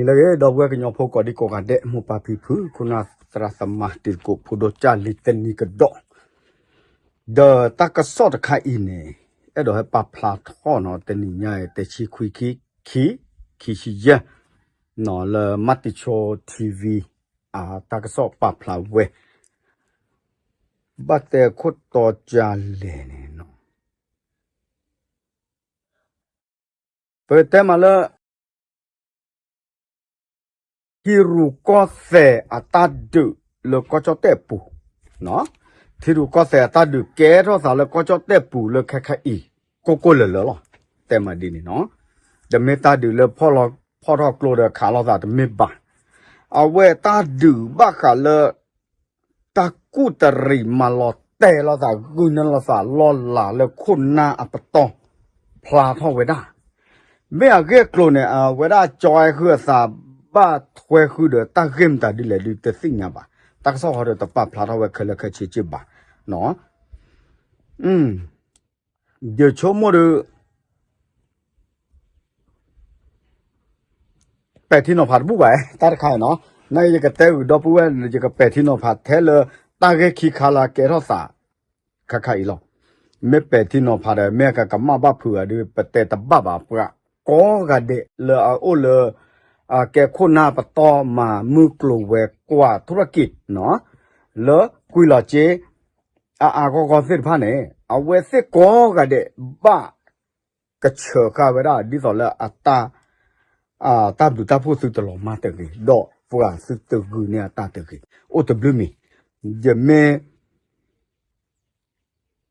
လၢဂ့ၤ ဒီပုၢ်ဝဲၢ်ကညီဖိကိးဒံကိးဂၤဒဲး မိၢ်ပၢ်ဖံဖု ခိၣ်နၢ်သရၣ်သမါ တံၤသကိးဖိဒိၣ်ကၢ်လံၤတနံၤကဒီး, ဒီးတၢ်ကစီၣ်တခါအံၤန့ၣ် အဲၣ်ဒိးဟဲပာ်ဖျါထီၣ်နီၤ တနံၤညါအံၤ တဆံခွံ ခံ ခံ ခံဆံယဲၢ် နီၤ လၢ Matichon TV အတၢ်ကစီၣ်ပာ်ဖျါဝဲ ဘၣ်တဲခိၣ်တီကၢ်လဲၣ်န့ၣ်နီၤ ပကတဲမးလၢ ထံရူၢ်ကီၢ်သဲးအတၢ်ဒုးလၢကီၢ်ကၠီၣ်တဲၣ်ပူၤ, ထံရူၢ်ကီၢ်သဲးအတၢ်ဒုးကဲထီၣ်သးလၢကီၢ်ကၠီၣ်တဲၣ်ပူၤလၢခဲခါအံၤ ကိၢ်ကိၢ်လၢၤလၢၤလီၤ. တဲမးဒ်န့ၣ်နီၤ, တမ့ၢ်တၢ်ဒုးလၢဖီၣ်ထီၣ်ကျိဒီးခးလိာ်သးတမ့ၢ်ဘၣ်. အဝဲတၢ်ဒုးဘၣ်ဃးလၢ တၢ်ကူၣ်တရံးမၤလီၤတဲာ်လိာ်သး ဂုာ်န့ၢ်လိာ်သးလီၢ်လၤလၢခိၣ်နၢ်အပတီၢ် ဖျါထီၣ်ဝဲဒၣ်. မ့ၢ်အဂ့ၢ်အကျိၤန့ၣ် အဝဲဒၣ်ကၠီအဲၣ်ဃုာ်အသး ဘၣ်ထွဲဃုာ်ဒီးတၢ်ဂ့ၢ်မတၤဒ်လဲၣ်ဒုးတသ့ၣ်ညါဘၣ်. တၢ်ကစီၣ်ဟီဒီးတပာ်ဖျါထီၣ်ဝဲခဲလၢာ်ခဲဆ့က့ဘၣ်နီၤ. ယဆိကမိၣ်ဒီး ပဲာ်ထံနီၤဖးတဘူၣ်ဘၣ် တၢ်တခါအံၤနီၤ. နာ်က့ ယကတဲဂုာ်ဒီပုၢ်ဝဲၢ် ယကပဲာ်ထံနီၤဖးထဲလၢ တၢ်ဂ့ၢ်ခံခါလၢကဲထီၣ်သး ခါခါအံၤလီၤ. မ့ၢ်ပဲာ်ထံနီၤဖးဒီး မ့ၢ်ကကမၣ်ဘၣ်ဖုးဂၤဒီး ပတဲတဘၣ်ဘၣ် ပှၤကိးဂၤဒဲးလၢအအိၣ်လၢ ကဲခိၣ်နၢ်ပတီၢ်မၤမုၢ်ကျိၤဝဲၤကွာ်ထူရက့ၤနီၤ လၢကွံာ်လီၤက့ၤ အအါဂီၢ်ဂီၢ်သ့ၣ်တဖၣ်န့ၣ် အဝဲသ့ၣ်ကိးဂၤဒဲးဘၣ် ကဆှၢဃာ်ဝဲဒၣ် ဒ်သိးလၢအတၢ် တၢ်ဘျုးတၢ်ဖှိၣ်သုတလီၤမၢ်တဂ့ၤ ဒီးပှၤသုတဂုာ်န့ၢ်အတၢ်တဂ့ၤ အိၣ်တဘျုးမံၤ. ယမ့ၢ်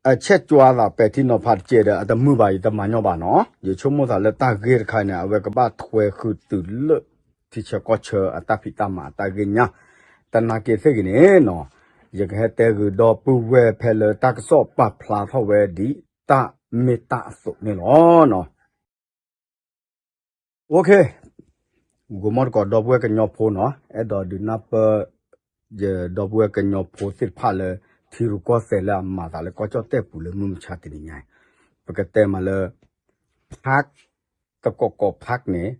အဆဲးကွၢ်သးပဲာ်ထံနီၤဖးတကဲဒီး အတမုာ်ဘၣ် ယတမၤညီဘၣ်နီၤ. ယဆိကမိၣ်သးလၢတၢ်ဂ့ၢ်တခါန့ၣ် အဝဲကဘၣ်ထွဲဃုာ်တုၤလၢ ထံဆၢကီၢ်ဆၢအတၢ်ဖံးတၢ်မၤအတၢ်ဂ့ၢ်ညါ တနာ်က့သ့ၣ်ဂ့ၤန့ၣ်နီၤ. ယကဟဲတဲဂုာ်ဒီပုၢ်ဝဲၢ်ဖဲလၢတၢ်ကစီၣ်ပာ်ဖျါထီၣ်ဝဲဒ် တၢ်မ့ၢ်တၢ်အသိးန့ၣ်လီၤနီၤ. ဂိၤမီၢ်တကိးဒီပုၢ်ဝဲၢ်ကညီဖိနီၤ အဲၣ်ဒိးဒုးနၢ်ပၢၢ် ယဒီပုၢ်ဝဲၢ်ကညီဖိသ့ၣ်တဖၣ်လၢ ထံရူၢ်ကီၢ်သဲးလၢအမၤသးလၢကီၢ်ကၠီၣ်တဲၣ်ပူၤလၢမုၢ်မဆါတနံၤညါအံၤ ပကတဲမးလၢ ဖး တကိးကိးဖးန့ၣ်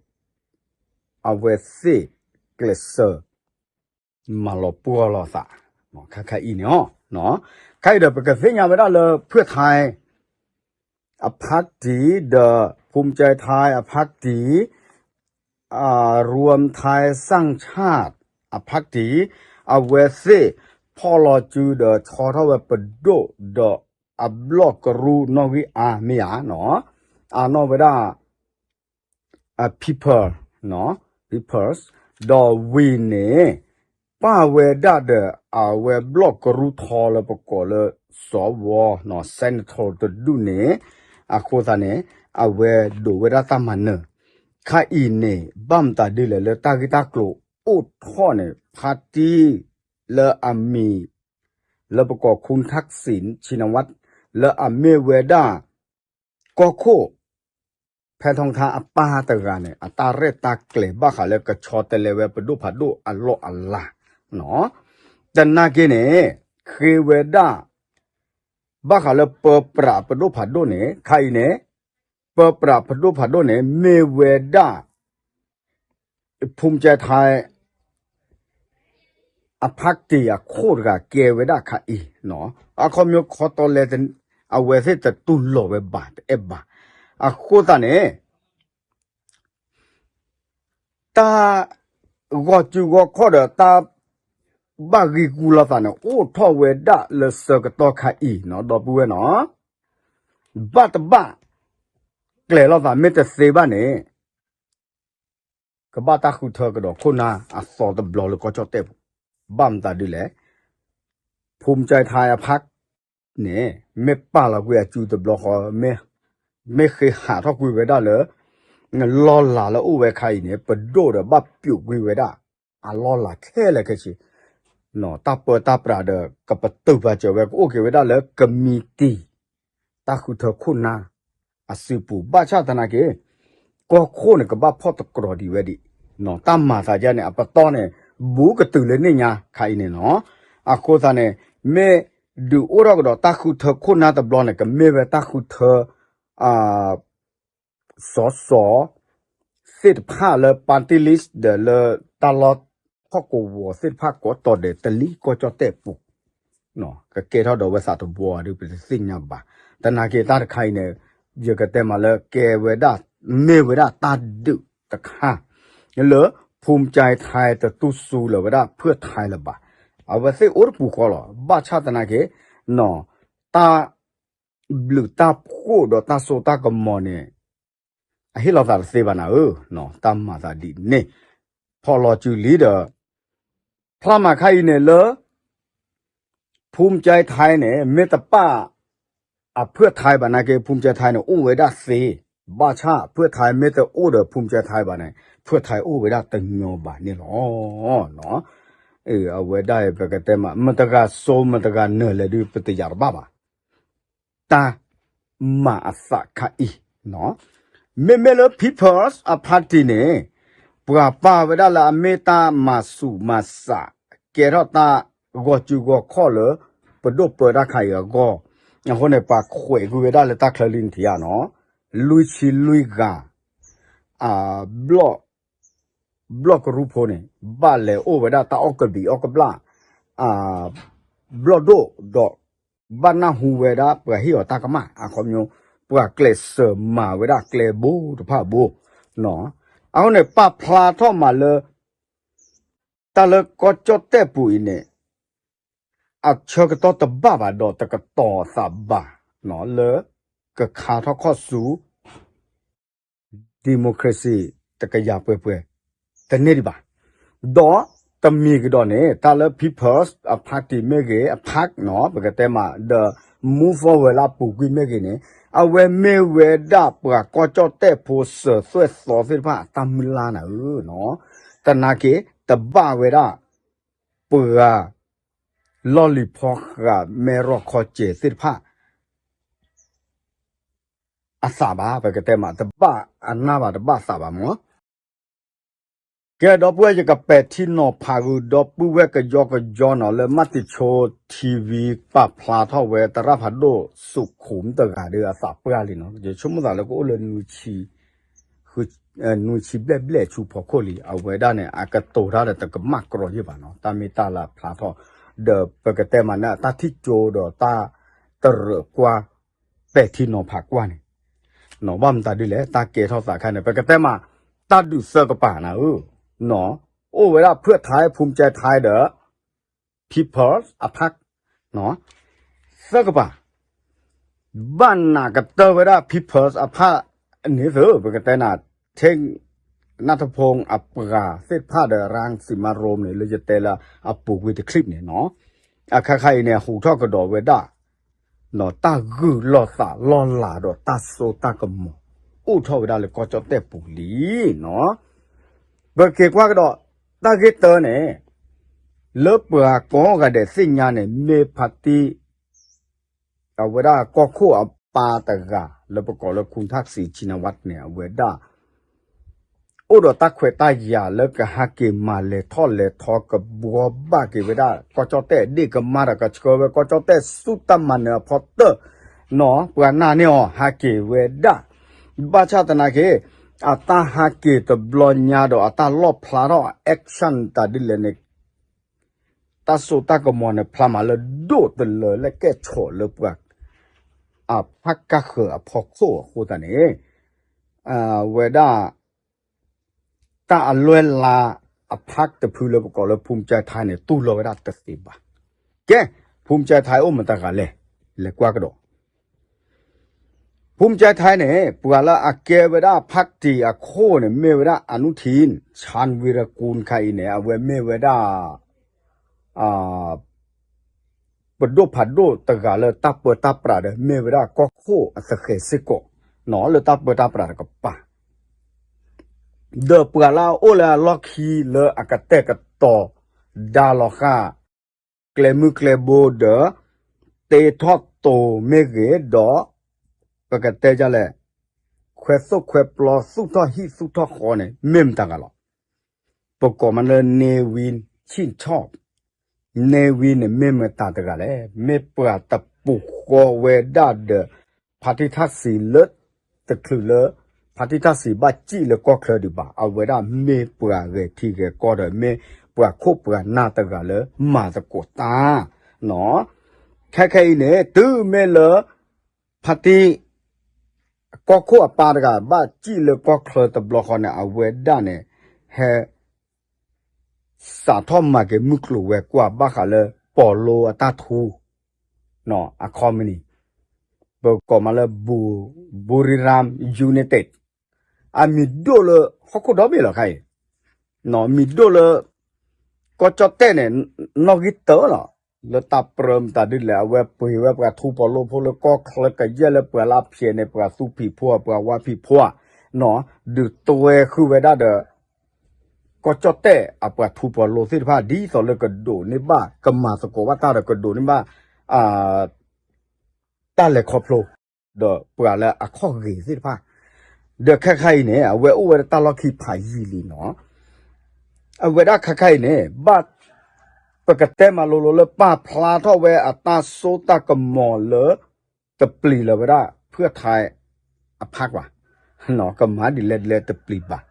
အဝဲသ့ၣ်ကျဲးစၢး မၤလီၤပှီၢ်လိာ်သး ခါခါအံၤန့ၣ်လီၤ. ခါအံၤဒီးပကသ့ၣ်ညါဝဲဒၣ်လၢ ဖုၣ်ထါ အဖးတံၢ် ဒီး ဖူမကၠဲထါ အဖးတံၢ် ရူမ်ထါ စၣ်ဆၣ် အဖးတံၢ် အဝဲသ့ၣ်ဖီၣ်လီၤစုဒီးဆီထီၣ်ဝဲပဒိၣ်ဒီးအဘျီၣ်ကရူၢ်နီၣ်ဂံၢ်အါမ့ၢ်ဧါနီၤ အနီၣ်ဝဲဒၣ် အ people, peoples ဒီးဝံၤန့ၣ် ပၢ်ဝဲဒၣ်ဒီးအဝဲဘျီၣ်ကရူၢ်ထီလၢပကိးလၢ စီၤဝီ senator တဒူၣ်န့ၣ် အဃိသတးန့ၣ် အဝဲဒိးဝဲဒၣ်တၢ်မၤနၢၤ ခါအံၤန့ၣ် ဘၣ်မတၤဒ်လဲၣ်လၢတၢ်ဂ့ၢ်တၢ်ကျိၤအိၣ်ထီၣ်န့ၣ် ဖါတံၢ် လၢအမံၤ လၢပကိး ခူၣ်ထၣ်စံၣ် ဆံနဝး လၢအမ့ၢ်ဝဲဒၣ် ကီၢ်ခိၣ် ဖဲထီထါအပၢ်တဂၤန့ၣ် အတၢ်ရဲၣ်တၢ်ကျဲၤဘၣ်ဃးလၢကဆီတလဲဝဲပဒိၣ်ဖးဒိၣ်အလီၢ်အလၤ တနာ်က့န့ၣ် ဃ့ဝဲဒၣ် ဘၣ်ဃးလၢပၢပြးပဒိၣ်ဖးဒိၣ်န့ၣ် ခါအံၤန့ၣ် ပၢပြးပဒိၣ်ဖးဒိၣ်န့ၣ် မ့ၢ်ဝဲဒၣ် ဖူမကၠဲထါ အဖးတံၢ်အခိၣ်တဂၤကဲဝဲဒၣ်ခါအံၤ အခီပညီခီတီလဲ အဝဲသ့ၣ်တတူၢ်လိာ်ဝဲဘၣ်တအဲၣ်ဘၣ်. အဃိသတးန့ၣ် တၢ်ဂီၢ်စုဂီၢ်ခီၣ်ဒီးတၢ်ဘၣ်ဂံာ်ဂူာ်လိာ်သးန့ၣ် အိၣ်ထီၣ်ဝဲဒၣ်လၢဆၢကတီၢ်ခါအံၤနီၤ ဒီပုၢ်ဝဲၢ်နီၤ ဘၣ်တဘၣ် ကျဲၤလိာ်သးမ့ၢ်တသ့ဘၣ်န့ၣ် ကဘၣ်တၢ်ဃုထၢကဒီးခိၣ်နၢ်အသီတဘျီလၢကီၢ်ကၠီၣ်တဲၣ်ပူၤ ဘၣ်မတၤဒ်လဲၣ် ဖူမကၠဲထါအဖးန့ၣ် မ့ၢ်ပာ်လီၤကွံာ်အစုတဘျီဃီ မ့ၢ်ဃ့ဟးထီၣ်ကွံာ်ဝဲဒၣ်လၢ လီၢ်လၤလၢအိၣ်ဝဲခါအံၤန့ၣ် ပဒိၣ်ဒီးဘၣ်ပျိာ်ကွံာ်ဝဲဒၣ် အလီၢ်လၤခဲလၢာ်ခဲဆ့ တၢ်ပၢတၢ်ပြးဒီး ကပတုာ်ပာ်စၢၤဝဲ ကအိၣ်က့ၤဝဲဒၣ်လၢကမံးတံာ် တၢ်ဃုထၢခိၣ်နၢ် အစုပူၤ ဘၣ်ဆၣ်သနာ်က့ ကီၢ်ခိၣ်န့ၣ် ကဘၣ်ဖီၣ်တကြီၤဒံးဝဲဒံး တၢ်မၤသးဒ်န့ၣ် အပတီၢ်န့ၣ် ဘူးကတုၤလၢန့ၣ်ညါခါအံၤန့ၣ်နီၤ အဃိသတးန့ၣ် မ့ၢ်ဒုးအိၣ်ထီၣ်ကဒီးတၢ်ဃုထၢခိၣ်နၢ်တဘျီန့ၣ် ကမ့ၢ်ဝဲတၢ်ဃုထၢ စီၤစီၤ သ့ၣ်တဖၣ်လၢ party list ဒီးလၢတၢ်လီၢ်ဟီၣ်ကဝီၤသ့ၣ်တဖၣ်ကိးတီၤဒဲး တလံၤကီၢ်ကၠီၣ်တဲၣ်ပူၤ ကကဲထီၣ်ဒီးဝဲသးတဘီဒုးပတသ့ၣ်ညါဘၣ်. သနာ်က့တၢ်တခါအံၤန့ၣ် ယကတဲမးလၢကဲဝဲဒၣ် မ့ၢ်ဝဲဒၣ်တၢ်ဒုးတခါ လၢ ภูมิใจไทย တတူၢ်စူၤလၢၤဝဲဒၣ်ဖုၣ်ထၢလၢၤဘၣ်. အဝဲသ့ၣ်အိၣ်တပူၤဃီလီၤ. ဘၣ်ဆၣ်သနာ်က့ တၢ် ဘျုးတၢ်ဖှိၣ်ဒီးတၢ်စိတၢ်ကမီၤန့ၣ် အဟ့ၣ်လီၤသးတသ့ဘၣ်နၤဧၢ, တၢ်မၤသးဒ်န့ၣ် ဖီၣ်လီၤစုလံဒီး ဖျါမးခါအံၤန့ၣ်လၢ ภูมิใจไทย န့ၣ် မ့ၢ်တပၣ် အဖုၣ်ထၢဘၣ်နာ်က့ ภูมิใจไทย န့ၣ် အိၣ်ဝဲဒၣ်သ့, ဘၣ်ဆၣ်ဖုၣ်ထၢမ့ၢ်တအိၣ်ဒီး ภูมิใจไทย ဘၣ်န့ၣ် ဖုၣ်ထၢအိၣ်ဝဲဒၣ်တညီဘၣ်န့ၣ်လီၤ. အဝဲဒၣ်ပကတဲမး မတၤတဂၤစိ မတၤတဂၤနၢၤလဲၣ်ဒုး ပတယၤတဘၣ်ဘၣ်. တၢ်မၤအသးခါအံၤ မ့မ့ၢ်လၢ People's Party န့ၣ် ပှၤပာ်ဝဲဒၣ်လၢအမ့ၢ်တၢ်မၤဆူးမၤစး ကဲထီၣ်တၢ်ဂီၤစုဂီၤခီၣ်လၢ ပဒိၣ်ပၢတၢ်ခါအံၤအဂီၢ်, အဃိန့ၣ် ပှၤခွဲးကွံာ်ဝဲဒၣ်လၢတၢ်ချၢလံနထံၣ်ဧါနီၤ, လွံၢ်ဆံလွံၢ်ဂၤ အ ဘျီၣ်ကရူၢ်ဖိန့ၣ် ဘၣ်လဲၤအိၣ်ဝဲဒၣ်တၢ်အီၣ်ကဘံးအီၣ်ကဘျၣ် အ ဘျီၣ်ဒိၣ်ဒီး ဘၣ်နၢ်ဟူဝဲဒၣ်ပှၤဟ့ၣ်အီၤတၢ်ကမၣ် အခီပညီ ပှၤကျဲးစၢးမၤဝဲဒၣ်ကျဲဘိတဖၣ်ဘိ အဃိန့ၣ် ပာ်ဖျါထီၣ်မးလၢ တၢ်လၢကီၢ်ကၠီၣ်တဲၣ်ပူၤအံၤန့ၣ် အဆၢကတီၢ်တဘၣ်ဘၣ်ဒီးတကတီၤသးဘၣ် လၢကခါထီၣ်ခီၣ်ဆူ democracy တကယၤပှဲၤပှဲၤ တန့ၢ်ဒံးဘၣ်. ဒီးတမံၤကဒီးန့ၣ် တၢ်လၢ People's Party မ့ၢ်ဂ့ၤ အ park နီၤ ပကတဲမး ဒီး Move Forward လၢအပူၤကွံာ်မ့ၢ်ဂ့ၤန့ၣ် အဝဲမ့ၢ်ဝဲဒၣ်ပှၤကီၢ်ကၠီၣ်တဲၣ်ဖိစၢၤသွဲၣ်သီသ့ၣ်တဖၣ်အတၢ်မုၢ်လၢ်နၤဧၢနီၤ. သနာ်က့ တဘၣ်ဝဲဒၣ် ပှၤ လီၢ်လံၤဖီဃးမဲရီၣ်ခီစဲးသ့ၣ်တဖၣ် အသးဘၣ် ပကတဲမး တဘၣ်အနၢ်ဘၣ် တဘၣ်သးဘၣ်မး. ကဲ ဒီပုၢ်ဝဲၢ် ယကပဲာ်ထံနီၤဖးဃုာ်ဒီပုၢ်ဝဲၢ်ကယီကယီနီၤ လၢမၤတံၤဆိ TV ပာ်ဖျါထီၣ်ဝဲသရၣ်ဖးဒိၣ်စူးခူမ်တဂၤဒီးအသးပှၢ်လံနီၤ ယဆိကမိၣ်သးလၢကအိၣ်လၢ နွံဆံဘျဲၣ်ဘျဲၣ်ဆူဖီခိၣ်လံ အဝဲဒၣ်န့ၣ် အကတိၤတၢ်ဒီးတကမၣ်ကြီယံာ်ဘၣ်နီၤ တၢ်မ့ၢ်တၢ်လၢအဖျါထီၣ် ဒီးပကတဲမးန့ၣ် တၢ်ထံၣ်ကၠိဒီးတၢ်တရၢၣ်ကွၢ် ပဲာ်ထံနီၤဖးကွၢ်န့ၣ် ဘၣ်မတၤဒ်လဲၣ် တၢ်ကဲထီၣ်သးခါန့ၣ် ပကတဲမး တၢ်ဒုးသၢကပၤနၤဧၢ အိၣ်ဝဲဒၣ်ဖုၣ်ထၢ ภูมิใจไทย ဒီး People's Party သၢကပၤ ဘၣ်နးကတၢၢ်ဝဲဒၣ် People's Party န့ၣ်သု ပကတဲနၤ ထ့နၢ်ထဖိအပှၤသ့ၣ်တဖၣ်ဒီး ရၣ်စံမါရိမ့ၣ်န့ၣ် လၢယတဲလၢအပူၤကွံာ်တချံးန့ၣ်နီၤ အခါခါအံၤန့ၣ် ဟူးထီၣ်ကဒီးဝဲဒၣ် တၢ်ဂုာ်လီၤသးလီၢ်လၤဒီးတၢ်စိတၢ်ကမီၤ အိၣ်ထီၣ်ဝဲဒၣ်လၢကီၢ်ကၠီၣ်တဲၣ်ပူၤလံနီၤ ပက့ၤကွၢ်ကဒီး တၢ်ဂ့ၢ်တၢန့ၣ် လၢပှၤကိးဂၤဒဲးသ့ၣ်ညါန့ၣ် မ့ၢ်ဖါတံၢ် အဝဲဒၣ်ကီၢ်ခိၣ်အပၢ်တဂၤ လၢပကိးလၢ คุณทักษิณชินวัตร န့ၣ် အဝဲဒၣ် အိၣ်ဒီးတၢ်ခွဲးတၢ်ယာ်လၢကဟးက့ၤမၤလဲၤထီၣ်လဲၤထီ ကဘှီဘၣ်က့ၤဝဲဒၣ် ကီၢ်ကၠီၣ်တဲၣ် ဒ့ၣ်ကမၣ်ဒီးကဆှၢဝဲကီၢ်ကၠီၣ်တဲၣ်ဆူတၢ်မၤနၢၤအဖီတၢၢ် နီၤ ပှၤနာ်န့ၢ်အီၤဟးက့ၤဝဲဒၣ် ဘၣ်ဆၣ်သနာ်က့ အတၢ်ဟးက့ၤတဘျီညါဒီးအတၢ်လီၣ်ဖျါထီၣ် action တၢ်ဒ်လဲၣ်န့ၣ် တၢ်စိတၢ်ကမီၤန့ၣ် ဖျါမးလၢဒိၣ်တလၢလၢကဲၣ်ဆိးလၢပှၤ အဖးကၢ်ဃၢၤအဖီခိၣ်အဃိသတးန့ၣ် အဝဲဒၣ် တၢ်အလွဲၢ်လါအဖးတဖုလၢပကိးလၢ ภูมิใจไทย န့ၣ် တူၢ်လိာ်ဝဲဒၣ်တသ့ဘၣ်. ကဲ ภูมิใจไทย အိၣ်မတၤတဂၤလဲၣ် လဲၤကွၢ်ကဒီး ภูมิใจไทย န့ၣ် ပှၤလၢအကဲဝဲဒၣ် party အခိၣ်န့ၣ် မ့ၢ်ဝဲဒၣ် อนุทิน ชาญวีรกูล ခါအံၤန့ၣ် အဝဲမ့ၢ်ဝဲဒၣ် ပဒိၣ်ဖးဒိၣ်တဂၤလၢတၢ်ပၢတၢ်ပြးဒီး မ့ၢ်ဝဲဒၣ်ကီၢ်ခိၣ်အသဃဲၤစ့ၢ်ကီး လၢတၢ်ပၢတၢ်ပြးတကပၤ ဒီးပှၤလၢအအိၣ်လၢအလီၢ်ခံလၢအကတဲာ်ကတီၤ ဒါလီၤဃာ် ကျဲမုၢ်ကျဲဘိဒီး တ့ထီၣ်တိၤမ့ၢ်ဂ့ၤဒီး ပကတဲဒ်လဲၣ် ခွဲသိၣ်ခွဲပျီသူၣ်ထီၣ်ဟံၣ်သူၣ်ထီၣ်ဃီန့ၣ် မ့ၢ်မတၤတဂၤလီၤ. ပကိးမးလၢ เนวินชิดชอบ เนวิน န့ၣ် မ့ၢ်မတၤတဂၤလဲၣ်. မ့ၢ်ပှၤတပူၤဃီဝဲဒၣ်ဒီး ဖါတံၢ်ထၣ်စံးလၢ တချုးလၢ ဖါတံၢ်တၢ်စံးဘၣ်စံၣ်လၢကီၢ်ချၢဒံးဘၣ်. အဝဲဒၣ်မ့ၢ်ပှၤဂဲၤထံဂဲၤကီၢ်ဒီး မ့ၢ်ပှၤခိၣ်ပှၤနၢ်တဂၤလၢမၤသကိးတၢ်နီၤ. ခဲခဲအံၤန့ၣ် တုၤမ့ၢ်လၢ ဖါတံၢ် ကီၢ်ခိၣ်အပၢ်တဂၤ ဘၣ်စံၣ်လၢကီၢ်ချၢတဘျီဃီန့ၣ် အဝဲဒၣ်န့ၣ် ဟဲ စးထီၣ်မၤက့ၤမုၢ်ကျိၤဝဲၤကွာ်ဘၣ်ဃးလၢ ပီၤလိအတၢ်ထူ အခီပနံၣ် ပကိးမးလၢ Buriram United အမံၤဒိၣ်လၢဟီၣ်ခိၣ်ဒီဘ့ၣ်လီၤခါအံၤ, မံၤဒိၣ်လၢ ကီၢ်ကၠီၣ်တဲၣ်န့ၣ် နီၣ်ဂံၢ်တၢလီၤ. လၢတၢ်ပြၢမတၤဒ်လဲၣ် အဝဲပှ့ၤဝဲပှၤထူပီၤလိဖိလၢကီၢ်ချၢကယဲၢ်လၢပှၤလၢဖျဲးန့ၣ် ပှၤသူဖံးဖိ ပှၤဝါဖံးဖိ ဒုးတွဲဃုာ်ဝဲဒၣ်ဒီး ကီၢ်ကၠီၣ်တဲၣ်အပှၤထူပီၤလိသ့ၣ်တဖၣ် ဒ်သိးလၢကဒိးန့ၢ်ဘၣ် ကမၤသကိးဘၣ်တၢ်ဒီးကဒိးန့ၢ်ဘၣ် တၢ်လဲၤခီဖျိ ဒီးပှၤလၢအခီၣ်ဂ့ၤသ့ၣ်တဖၣ်, ဒီးခဲခါအံၤန့ၣ် အဝဲအိၣ်ဝဲဒၣ်တၢ်လီၢ်ခံဖးယံာ်လံနီၤ. အဝဲဒၣ်ခဲခါအံၤန့ၣ် ဘၣ် ပကတဲမၤလိလိၤလၢပာ်ဖျါထီၣ်ဝဲအတၢ်စိတၢ်ကမီၤလၢ တပျံၤလၢၤဝဲဒၣ် ဖုၣ်ထါ အဖးကွၢ် ကမၤဒ်လဲၣ်ဒ်လဲၣ်တပျံၤဘၣ်.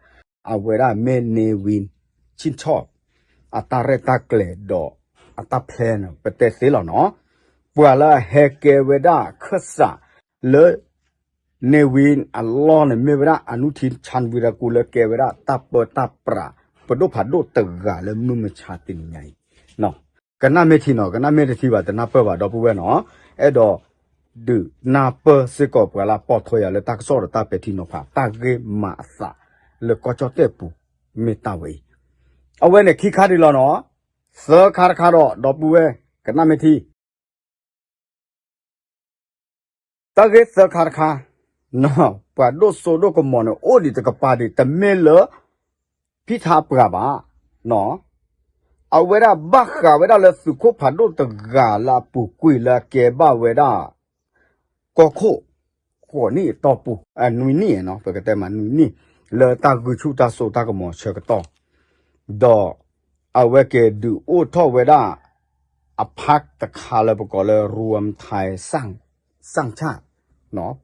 အဝဲဒၣ်မ့ၢ် နေဝင်း ဆ့ၣ်ထီၣ် အတၢ်ရဲၣ်တၢ်ကျဲၤဒီးအတၢ်ဖျဲန့ၣ် ပတဲသ့လီၤနီၤ. ပှၤလၢအဟဲကဲဝဲဒၣ်ခၢၣ်စးလၢ နေဝင်းအလီၢ်န့ၣ် မ့ၢ်ဝဲဒၣ် အနုထံၣ် ဆၣ်ဝံရကူၣ် လၢကဲဝဲဒၣ်တၢ်ပၢတၢ်ပြး ပဒိၣ်ဖးဒိၣ်တဂၤလၢမုၢ်မဆါတနံၤညါအံၤ ကနၣ်မ့ၢ်ထံနီၤ ကနၣ်မ့ၢ်တထံဘၣ် တနၢ်ပၢၢ်ဘၣ် ဒီပုၢ်ဝဲၢ်နီၤ. အဲၣ်ဒိး ဒုးနၢ်ပၢၢ်စ့ၢ်ကီးပှၤလၢအပိာ်ထွဲယၤလၢတၢ်ကစီၣ်ဒီးတၢ်ပဲာ်ထံနီၤဖး တၢ်ဂ့ၢ်မၤအသးလၢကီၢ်ကၠီၣ်တဲၣ်ပူၤ မ့ၢ်တၢ်ဝဲအံၤ. အဝဲန့ၣ်ခံခါဒံးလီၤနီၤ. သၢခါတခါဒီး ဒီပုၢ်ဝဲၢ် ကနၣ်မ့ၢ်ထံ တၢ်ဂ့ၢ်သၢခါတခါ ပှၤဒိၣ်စိဒိၣ်ကမီၤန့ၣ် အိၣ်ဒံးတကပၤဒံး တမ့ၢ်လၢ ဖံထါပှၤဘၣ်. အဝဲဒၣ်ဘၣ်ဃးဝဲဒၣ်လၢသုးခိၣ်ဖးဒိၣ်တဂၤလၢအပူၤကွံာ်လၢအကဲဘၣ်ဝဲဒၣ် ကီၢ်ခိၣ် ဃိးနံၣ်အတီၢ်ပူၤ အနွံနံၣ်နီၤ ပကတဲမးနွံနံၣ် လၢတၢ်ဂုာ်ဆူၣ်တၢ်စိတၢ်ကမီၤဆၢကတီၢ် ဒီးအဝဲက့ၤဒုးအိၣ်ထီၣ်ဝဲဒၣ် အဖးတခါလၢပကိးလၢ ရူအမ်ထၢၣ် စၣ်ၣ်ဆၣ်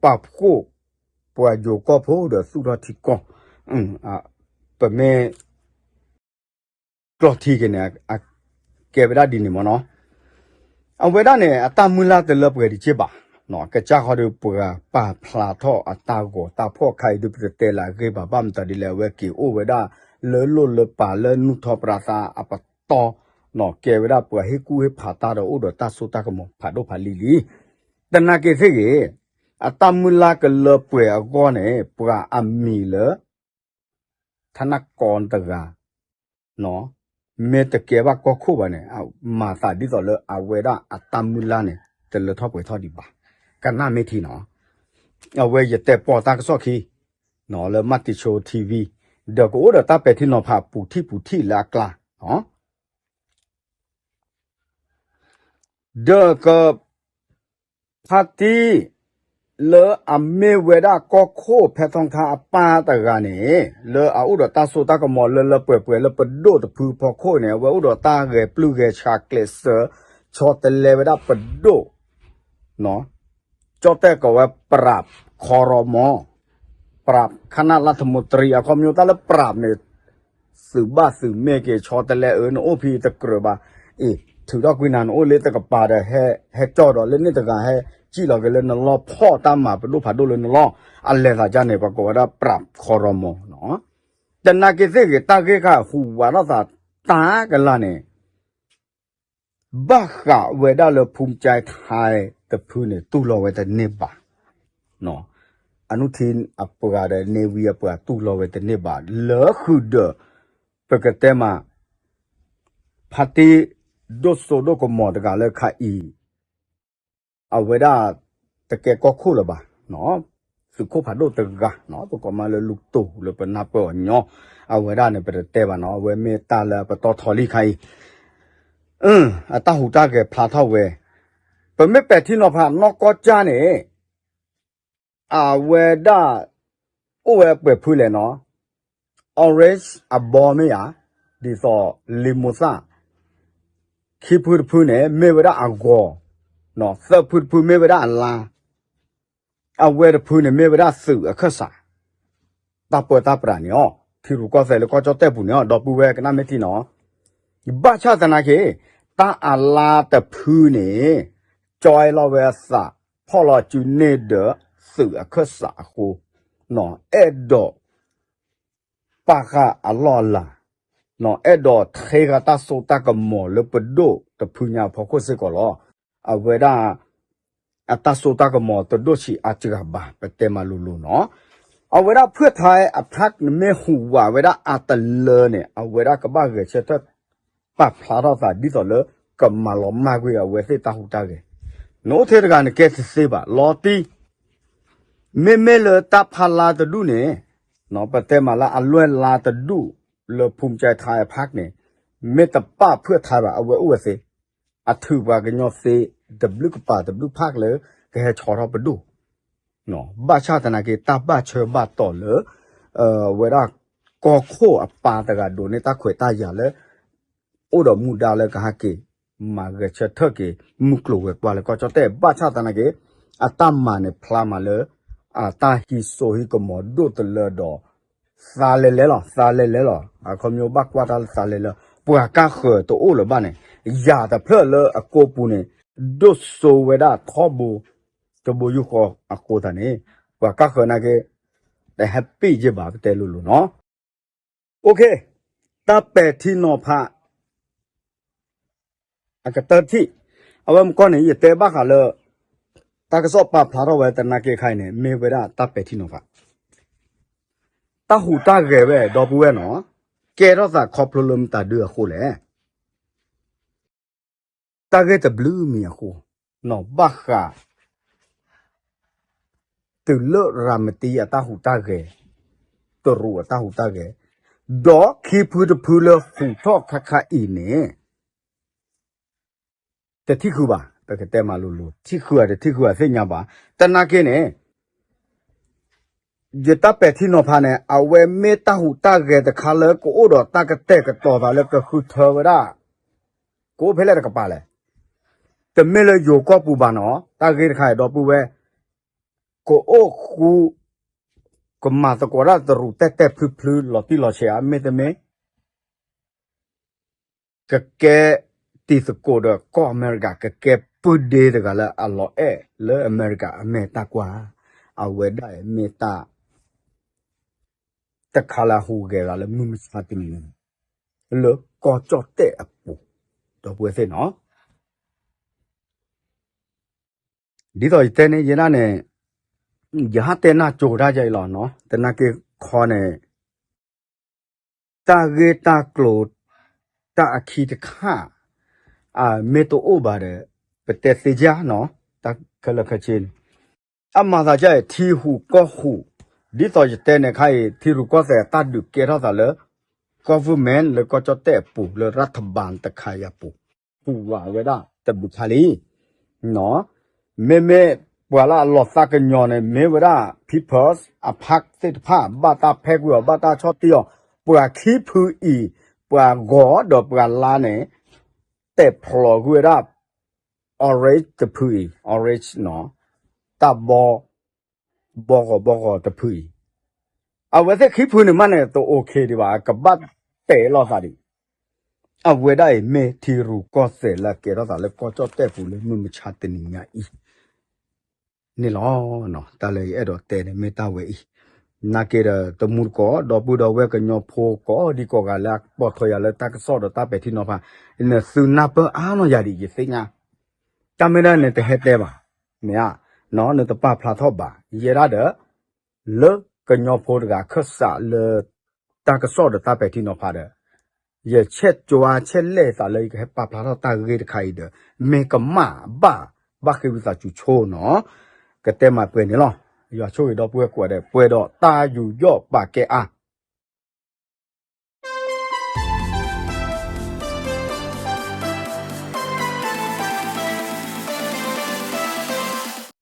ပာ်ဖှိၣ် ပှၤယိၤကီၢ်ဖိဒီးသူၣ်ထီၣ်ထံကီၢ် ပမ့ၢ် ကျီၢ်ထံက့ၤန့ၣ် ကဲဝဲဒၣ်ဒ်န့ၣ်မ့ၢ်နီၤ. အဝဲဒၣ်န့ၣ် အတၢ်မုၢ်လၢ်တလၢပှဲၤဒံးက့ဘၣ်. ကစၢ်ဃီဒီးပှၤပာ်ဖျါထီၣ်အတၢ်ဂီၤတၢ်ဖှီၣ်ခါအံၤဒုး ပတတဲလၢအဂ့ၢ်ဘၣ် ဘၣ်မတၤဒ်လဲၣ် အဝဲက့ၤအိၣ်ဝဲဒၣ် လၢလိၣ်လၢပာ်လၢနူၢ်ထီၣ်ပြးသးအပတီၢ် ကဲဝဲဒၣ်ပှၤဟ့ၣ်ကူၣ်ဟ့ၣ်ဖးတၢ်ဒီးအိၣ်ဒီးတၢ်စိတၢ်ကမီၤဖးဒိၣ်ဖးလံၤလံ. သနာ်က့သ့ၣ်ဂ့ၤ အတၢ်မုၢ်လၢ်ကလၢပှဲၤအဂီၢ်န့ၣ် ပှၤအမံၤလၢ ထနၢ်ကီတဂၤ မ့ၢ်တကဲဘၣ်ကီၢ်ခိၣ်ဘၣ်န့ၣ် မၤသးဒ်သိးလၢအဝဲဒၣ်အတၢ်မုၢ်လၢ်န့ၣ် တလၢထီၣ်ပှဲၤထီၣ်ဒံးဘၣ်. ကနၣ်မ့ၢ်ထံနီၤ. အဝဲယတဲပိာ်တၢ်ကစီၣ်ခံ လၢ Matichon TV ဒီးကအိၣ်ဒီးတၢ်ပဲာ်ထံနီၤဖးပူၤထံၣ်ပူၤထံၣ်လၢအကျါ ဒီးက ဖါတံၢ် လၢအမ့ၢ်ဝဲဒၣ်ကီၢ်ခိၣ်ဖဲထီထါအပၢ်တဂၤန့ၣ် လၢအအိၣ်ဒီးတၢ်စိတၢ်ကမီၤလၢလၢပှဲၤပှဲၤလၢပဒိၣ်တဖုဖီခိၣ်န့ၣ် အဝဲအိၣ်ဒီးတၢ်ဂဲၤပျုၢ်ဂဲၤဆှးကျဲးစၢး ဆီတလဲဝဲဒၣ်ပဒိၣ် ကၠီၣ်တဲၣ်ကိးဝဲ ပရၢပ်ၢ် ခီရီမီၢ် ပရၢပ်ၢ် ခနၣ်လၢထမူတရံး အခီပညီတၢ်လၢပရၢပ်ၢ်န့ၣ် သုးဘၣ်သုးမ့ၢ်က့ၤ ဆီတလဲအၢ နအိၣ်ဖဲတကြၢးဘၣ်, အ့ၣ် ထုးထီၣ်ကွံာ်နၤ နအိၣ်လၢတကပၤဒီး ဟဲကၠီၣ်ဒီးလၢန့ၣ်တဂၤ ဟဲစံၣ်လီၤက့ၤလၢနလီၢ် ဖီၣ်တၢ်မၤပဒိၣ်ဖးဒိၣ်လၢနလီၢ် အလဲၤသးဒ်န့ၣ် ပှၤကိးဝဲဒၣ် ပရၢပ်ၢ် ခီရီမီၢ်နီၤ. သနာ်က့သ့ၣ်ဂ့ၤ တၢ်ဂ့ၢ်ခါဟူးဝးထီၣ်သးတၢ်ကလာ်န့ၣ် ဘၣ်ဃးဝဲဒၣ်လၢဖူမကၠဲထါတဖုန့ၣ် တူၢ်လိာ်ဝဲတန့ၢ်ဘၣ်. အနုထံအပှၤဒီး နေဝင်း အပှၤတူၢ်လိာ်ဝဲတန့ၢ်ဘၣ်. လၢဃုာ်ဒီး ပကတဲမး ဖါတံၢ် ဒိၣ်စိဒိၣ်ကမီၤတဂၤလၢခါအံၤ အဝဲဒၣ် တကဲကီၢ်ခိၣ်လၢၤဘၣ်. သုးခိၣ်ဖးဒိၣ်တဂၤ ပကိးမးလၢလူၢ်တိၢ်လၢပနၢ်ပၢၢ်အီၤညီ အဝဲဒၣ်န့ၣ် ပတတဲဘၣ်နီၤ အဝဲမ့ၢ်တၢ်လၢပတီၢ်ထီလံခါအံၤ အတၢ်ဟူးတၢ်ဂဲၤဖျါထီၣ်ဝဲ ပမ့ၢ်ပဲာ်ထံနီၤဖးနီၢ်ကီၢ်ကၠၢ်န့ၣ် အဝဲဒၣ် အိၣ်ဝဲပှဲၤဖုလဲၣ်နီၤ orange အဘီမ့ၢ်ဧါ, ဒ်သိး လံာ်မိၤသၣ်, ခံဖုတဖုန့ၣ် မ့ၢ်ဝဲဒၣ်အဂီၤ, သၢဖုတဖုမ့ၢ်ဝဲဒၣ်အလါ, အဝဲတဖုန့ၣ်မ့ၢ်ဝဲဒၣ်သုးအခၢၣ်စး, တၢ်ပၢတၢ်ပြးန့ၣ်အီၤ, ထံရူၢ်ကီၢ်သဲးလၢကီၢ်ကၠီၣ်တဲၣ်ပူၤန့ၣ်အီၤ, ဒီပုၢ်ဝဲၢ်ကနၣ်မ့ၢ်ထံနီၤ, ဘၣ်ဆၣ်သနာ်က့ တၢ်အလါတဖုန့ၣ် ကၠီလီၤဝဲအသး ဖီၣ်လီၤစုန့ၢ်ဒီး သုးအခၢၣ်စးအဃိ, အဲၣ်ဒိး ပာ်ဃာ်အလီၢ်အလၤ, အဲၣ်ဒိးထံၣ်ဃာ်တၢ်စိတၢ်ကမီၤလၢပဒိၣ်တဖုညါအဖီခိၣ်စ့ၢ်ကီးလီၤ. အဝဲဒၣ် အတၢ်စိတၢ်ကမီၤတဒိၣ်ဆံးအါစှၤဘၣ် ပတဲမးလိၤလိၤနီၤ. အဝဲဒၣ်ဖုၣ်ထါအဖျၢၣ်န့ၣ်မ့ၢ်ဟူးဝးဝဲဒၣ်အါတလၢန့ၣ် အဝဲဒၣ်ကဘၣ်ဂဲၤဆၢထၢၣ် ပာ်ဖျါထီၣ်သးဒ်သိးလၢ ကမၤလီၤမၢ်ကွံာ်အဝဲသ့ၣ်တၢ်ဟူးတၢ်ဂဲၤ, နအိၣ်ထဲတဂၤန့ၣ်ကဲတသ့ဘၣ် လီၤတံၢ် မ့မ့ၢ်လၢတၢ်ဖးလါတဒူၣ်န့ၣ်, ပတဲမးလၢအလွဲၢ်လါတဒူၣ်လၢ ဖူမကၠဲးထါအဖၣ်န့ၣ်, မ့ၢ်တပာ်ဖုၣ်ထါဘၣ် အဝဲအိၣ်ဝဲသ့, အထုးပှၤကညီသ့ တဘျုးကပၤတဘျုးဖးလၢ ကဟဲဆီထီၣ်ပဒိၣ်, ဘၣ်ဆၣ်သနာ်က့ တၢ်ဘၣ်ဆၢဘၣ်တီၤလၢ ဝဲဒၣ် ကီၢ်ခိၣ်အပၢ်တဂၤဒိးန့ၢ်တၢ်ခွဲးတၢ်ယာ်လၢ အိၣ်ဒီးမူဒါလၢကဟဲက့ၤ မၤဂဲၤဆၢထၢၣ်က့ၤ မုၢ်ကျိၤဝဲၤကွာ်လၢကီၢ်ကၠီၣ်တဲၣ် ဘၣ်ဆၣ်သနာ်က့ အတၢ်မၤန့ၣ်ဖျါမးလၢ အတၢ်ဟံးစိဟံးကမီၤဒိၣ်တလၢဒီး သးလဲၤလဲၤလီၤ သးလဲၤလဲၤလီၤ အခီပညီဘၣ်ကွၢ်တၢ်လၢသးလဲၤလဲၤ ပှၤကါဃၢၤတအိၣ်လၢၤဘၣ်န့ၣ် ယၤတဖျၢၣ်လၢအကိးပူၤန့ၣ် ဒိၣ်စိဝဲဒၣ်ထီဘိ တဘိယူၢ်ဃီအဃိသတးန့ၣ် ပှၤကါဃၢၤနာ်က့ တဟဲပ့ၢ်ယ့ၢ်ဘၣ် ပတဲလိၤလိၤနီၤ. အိၣ်ခ့, တၢ်ပဲာ်ထံနီၤဖး အကတၢၢ်ထံၣ်, အဝဲမကီၢ်န့ၣ် ယတဲဘၣ်ဃးလၢ တၢ်ကစီၣ်ပာ်ဖျါထီၣ်ဝဲသနာ်က့ခါအံၤန့ၣ် မ့ၢ်ဝဲဒၣ်တၢ်ပဲာ်ထံနီၤဖး တၢ်ဟူးတၢ်ဂဲၤဝဲ ဒီပုၢ်ဝဲၢ်နီၤ, ကဲထီၣ်သးခီဖျိလၢမတၤဒုအဃိလဲၣ်. တၢ်ဂ့ၢ်တဘျုးမံၤအဃိ, နီၢ်ဘၣ်ဃး တုၤလၢရၤမတံအတၢ်ဟူးတၢ်ဂဲၤ, တရူးအတၢ်ဟူးတၢ်ဂဲၤ, ဒီးခံဖုတဖုလၢဟူးထီၣ်ခါခါအံၤန့ၣ် တထံၣ်ဃုာ်ဘၣ်, ပကတဲမးလိၤလိၤ ထံၣ်ဃုာ်ဧါတထံၣ်ဃုာ်ဧါသ့ၣ်ညါဘၣ်, သနာ်က့န့ၣ် ယတၢ်ပဲာ်ထံနီၤဖးန့ၣ် အဝဲမ့ၢ်တၢ်ဟူးတၢ်ဂဲၤတခါလၢကအိၣ်ဒီးတၢ်ကတဲာ်ကတီၤသးလၢကဃုထၢဝဲဒၣ်, ကအိၣ်ဖဲလဲၣ်တကပၤလဲၣ်. တမ့ၢ်လၢယိၤကီၢ်ပူၤဘၣ်နီၤ, တၢ်ဂ့ၢ်တခါအံၤဒီပုၢ်ဝဲၢ်, ကအိၣ်ဃူ, ကမၤသကိးတၢ်တရူးတဲာ်တဲာ်ဖျုဖျုလီၤတံၢ်လီၤဆဲးဧါ မ့တမ့ၢ် ကကဲတံၤသကိးဒီးကီၢ်အမဲရကၤ ကကဲပုၢ်ဒ့တဂၤလၢအလီၤအဲၣ်လၢအမဲရကၤအမဲာ်တၢ်ကွၢ်, အဝဲဒၣ်အံၤမ့ၢ်တၢ် တခါလၢအဟူးဂဲၤဂၤလၢမုၢ်မဆါတနံၤညါ, လၢကီၢ်ကၠီၣ်တဲၣ်အပူၤ, ဒီပုၢ်ဝဲၢ်သ့ၣ်နီၤ ဒ်သိးယတဲန့ၢ်ယဲဒၣ်န့ၣ်, ယဟးတဲနၢ်ကၠိတၢ်ယဲအံၤလီၤနီၤ, သနာ်က့ခီန့ၣ်, တၢ်ဂ့ၢ်တၢ်ကျိၤ, တၢ်အခံတခါ, အမ့ၢ်တအိၣ်ဘၣ်ဒီး, ပတဲသ့ယါနီၤ, တၢ်ခဲလၢာ်ခဲဆ့န့ၣ်, အမၤသးဒ်အံၤ ထံဟူးကီၢ်ဟူး, ဒ်သိးယတဲန့ၢ်ခါအံၤ ထံရူၢ်ကီၢ်သဲးအတၢ်ဒုးကဲထီၣ်သးလၢ government လၢကီၢ်ကၠီၣ်တဲၣ်အပူၤ လၢရးထဘၢၣ်တခါအံၤအပူၤ, ဟူးဝးဝဲဒၣ်တဘျုးခါလံ မ့မ့ၢ်ပှၤလၢအလီၤသးကညီၤန့ၣ် မ့ၢ်ဝဲဒၣ် People's အဖၣ်သ့ၣ်တဖၣ် ဘၣ်တၢ်ဖဲကွံာ်အီၤ ဘၣ်တၢ်ဆီၣ်တံၢ်အီၤ, ပှၤခံဖုအံၤ, ပှၤဂီၤဒီးပှၤလါန့ၣ်, တဲာ်ဖျိးကွံာ်ဝဲဒၣ် orange တဖုအံၤ, orange နီၤ, တၢ်ဘီ, ဘီဂီၤဘီဂီၤတဖုအံၤ, အဝဲသ့ၣ်ခံဖုန့ၣ်မးန့ၣ် တအိၣ်ခ့ဒံးဘၣ် ကဘၣ်တဲာ်လီၤသးဒံး အဝဲဒၣ်အံၤမ့ၢ်ထံရူၢ်ကီၢ်သဲးလၢအကဲထီၣ်သးလၢကီၢ်ကၠီၣ်တဲၣ်ပူၤလၢမုၢ်မဆါတနံၤညါအံၤန့ၣ်လီၤ. တၢ်လၢယအဲၣ်ဒိးတဲန့ၣ်မ့ၢ်တၢ်ဝဲအံၤ, နာ်က့ဒီး တမူတကိး ဒီပုၢ်ဒီဝဲၢ်ကညီဖိကိးဒံကိးဂၤလၢအပိာ်ထွဲယၤလၢတၢ်ကစီၣ်ဒီးတၢ်ပဲာ်ထံနီၤဖး, နသုနၢ်ပၢၢ်အါနီၢ်ယၤဒံး ယသ့ၣ်ညါ, တၢ်မ့ၢ်ဒၣ်နတဟဲတဲဘၣ်, မ့ၢ်ဧါ, နတပာ်ဖျါထီၣ်ဘၣ် ယဲဒၣ်ဒီး လၢကညီဖိတဂၤခၢၣ်စးလၢ တၢ်ကစီၣ်ဒီးတၢ်ပဲာ်ထံနီၤဖးဒီး ယဆဲးကၠွါဆဲးလဲၢ်သးလၢယကဟဲပာ်ဖျါထီၣ်တၢ်ဂ့ၢ်တခါအံၤဒီး မ့ၢ်ကမၣ်ဘၣ် ဘၣ်ဃ့ဝံသးစူၤဆိနီၤ, ကတဲမၤပှဲၤန့ၣ်လီၤ. ယွၤဆိၣ်ဂ့ၤဒီပုၢ်ဝဲၢ်ကိးဂၤဒဲး ပှဲၤဒီးတၢ်ယူးယီၣ်ပာ်ကဲအါ